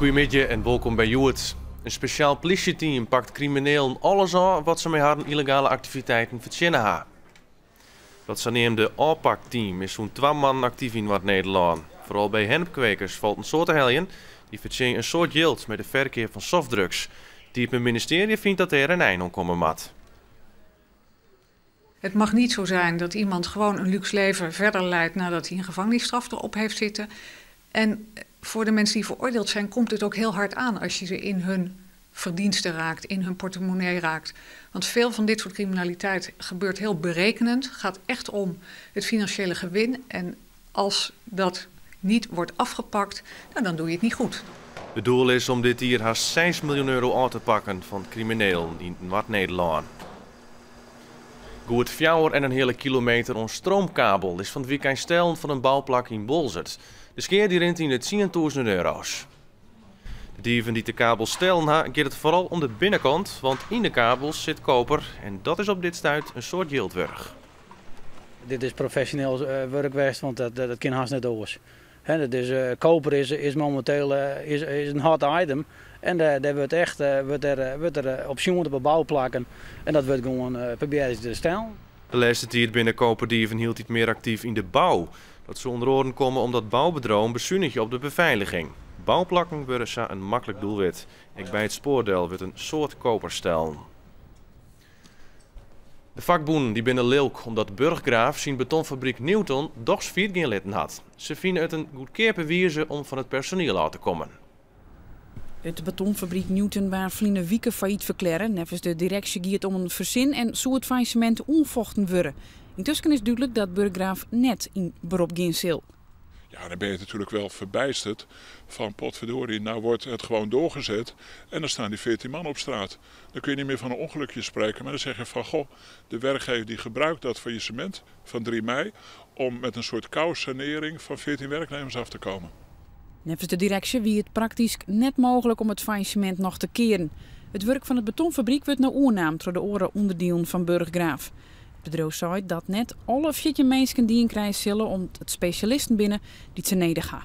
Goeiemiddei en wolkom by Hjoed. In spesjaal plysjeteam pakt kriminelen alles ôf wat se mei harren yllegale aktiviteiten fertsjinne ha. Dat saneamde ôfpakteam is sûnt twa moannen aktyf yn Noard-Nederlân. Foaral by hennepkwekers falt in soad te heljen. Dy fertsjinje in soad jild mei de ferkeap fan softdrugs. It Iepenbier Ministearje fynt dat dêr in ein oan komme moat. Het mag niet zo zijn dat iemand gewoon een luxe leven verder leidt nadat hij een gevangenisstraf erop heeft zitten. En voor de mensen die veroordeeld zijn, komt het ook heel hard aan als je ze in hun verdiensten raakt, in hun portemonnee raakt. Want veel van dit soort criminaliteit gebeurt heel berekenend, gaat echt om het financiële gewin. En als dat niet wordt afgepakt, nou, dan doe je het niet goed. Het doel is om dit jier hast 6 miljoen euro ôf te pakken fan kriminelen yn Noard-Nederlân. Goed fjouwer en in heale kilometer oan stroomkabel is fan it wykein stellen fan in bouplak yn Boalsert. De skea dy rint yn de tsientûzenen euro's. De dieven dy't de kabel stellen ha, giet it foaral om de binnenkant, want yn de kabels sit koper en dat is op dit stuit in soad jild wurdich. Dit is profesjoneel wurk west, want dat kin hast net oars. He, dat is, koper is momenteel is in hot item en dêr wurdt echt wurdt der op sjoen op de bouplakken en dat wurdt gewoan probearre te stellen. De lêste tiid binne koperdieven hieltyd mear aktyf yn de bou. Dat soe ûnder oaren komme omdat boubedriuwen besunigje op de befeiliging. Bouplakken wurde sa in maklik doelwit. Ek by it spoar del wurdt in soad koper stellen. De fakbûnen dy binne lilk omdat Burggraaff syn betonfabryk Newton dochs fier gean litten hat. Se fine it in goedkeape wize om fan it personiel ôf te kommen. It betonfabryk Newton waard ferline wike fallyt ferklearre. Neffens de direksje gie it om in fersin en soe it fallissemint oanfochten wurde. Yntusken is dúdlik dat Burggraaff net yn berop gean sil. Ja, dan ben je natuurlijk wel verbijsterd van potverdorie, nou wordt het gewoon doorgezet en dan staan die 14 man op straat. Dan kun je niet meer van een ongelukje spreken, maar dan zeg je van goh, de werkgever die gebruikt dat faillissement van 3 mei om met een soort kousanering van 14 werknemers af te komen. Neffens de direksje wie it praktysk net mooglik om it fallissemint noch te kearen. It wurk fan it betonfabryk wurdt no oernaam troch de oare ûnderdielen fan Burggraaff. It bedriuw seit dat net alle 14 minsken dien krije sille om't it spesjalisten binne dy't se nedich ha.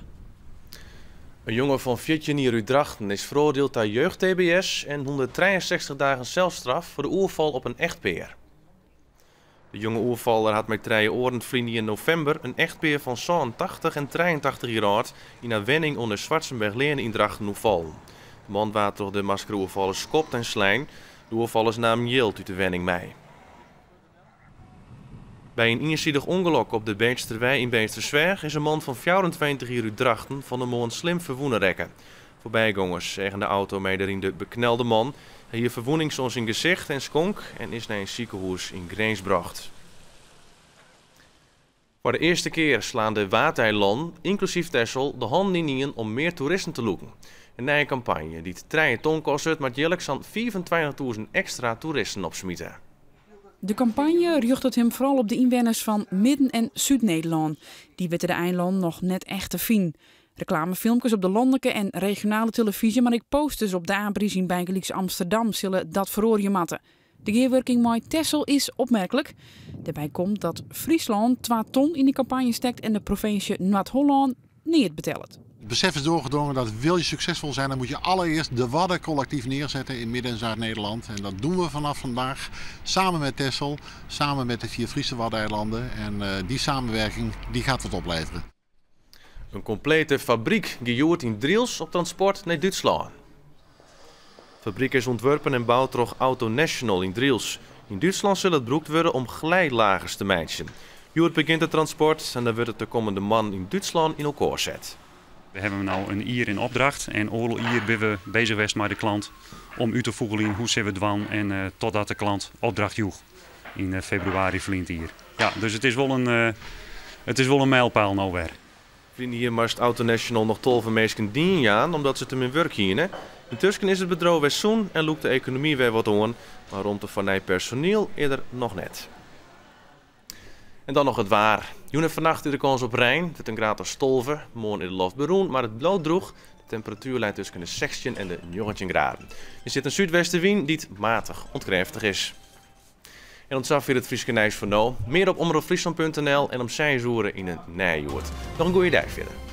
In jonge fan 14 jier út Drachten is feroardield ta jeugd-TBS en 163 dagen selstraf foar de oerfal op in echtpear. De jonge oerfaller hat mei trije oaren ferline jier novimber in echtpear fan 87 en 83 jier âld yn har wenning oan de Schwartzenbergleane yn Drachten oerfallen. De man waard troch de maskere oerfallers skopt en slein. De oerfallers namen jild út de wenning mei. By in iensidich ûngelok op de Beetsterwei yn Beetstersweach is in man fan 24 jier út Drachten fan 'e moarn slim ferwûne rekke. Foarbygongers seagen de auto mei dêryn de beknelde man. Hy hie ferwûnings oan syn gesicht en skonk en is nei in sikehûs yn Grins brocht. Foar de earste kear slaan de Waadeilannen, ynklusyf Texel, de hannen ynien om mear toeristen te lûken. In nije kampanje dy't trije ton kostet moat jierliks sa'n 25.000 ekstra toeristen opsmite. De kampanje rjochtet him foaral op de ynwenners fan Midden en Súd-Nederlân. Dy witte de eilannen noch net echt te finen. Reklamefilmkes op de lanlike en regionale telefyzje, mar ek posters op de abry's yn bygelyks Amsterdam sille dat feroarje moatte. De gearwurking mei Texel is opmerklik. Dêrby komt dat Fryslân 2 ton yn de kampanje stekt en de provinsje Noard-Hollân neat betellet. Het besef is doorgedrongen dat wil je succesvol zijn, dan moet je allereerst de Wadden collectief neerzetten in Midden- en Zuid-Nederland. En dat doen we vanaf vandaag samen met Texel, samen met de 4 Friese Waddeneilanden. En die samenwerking die gaat wat opleveren. In komplete fabryk gie hjoed yn Drylts op transport nei Dútslân. De fabryk is ûntwurpen en boud troch Auto National yn Drylts. Yn Dútslân sil it brûkt wurde om glijlagers te meitsjen. Hjoed begjint it transport en dan wurdt it de kommende moannen yn Dútslân yn elkoar set. We hawwe no in jier yn opdracht en oardel jier binne we beuzich west mei de klant om út te fûgeljen hoe sille we it dwaan en totdat de klant opdracht joech yn febrewaris ferline jier. Ja, dus it is wol in mijlpaal no wer. Ferline jier moast Auto National noch 12 minsken dien jaan omdat se te min wurk hiene. Yntusken is it bedriuw wer sûn en lûkt de ekonomy wer wat oan, mar romte foar nij personiel is der noch net. En dan noch it waar. Jûn en fannacht is der kâns op rein. It wurdt in graad as 12. Moarn is de loft berûn, mar it bliuwt drûch. De temperatuer leit tusken de 16 en de 19 graden. Der sit in súdwestewyn dy't matich oant krêftich is. En oant safier it Fryske nijs foar no. Mear op omropfryslan.nl en om 6 oere yn in Nij Hjoed. Noch in goede dei fierder.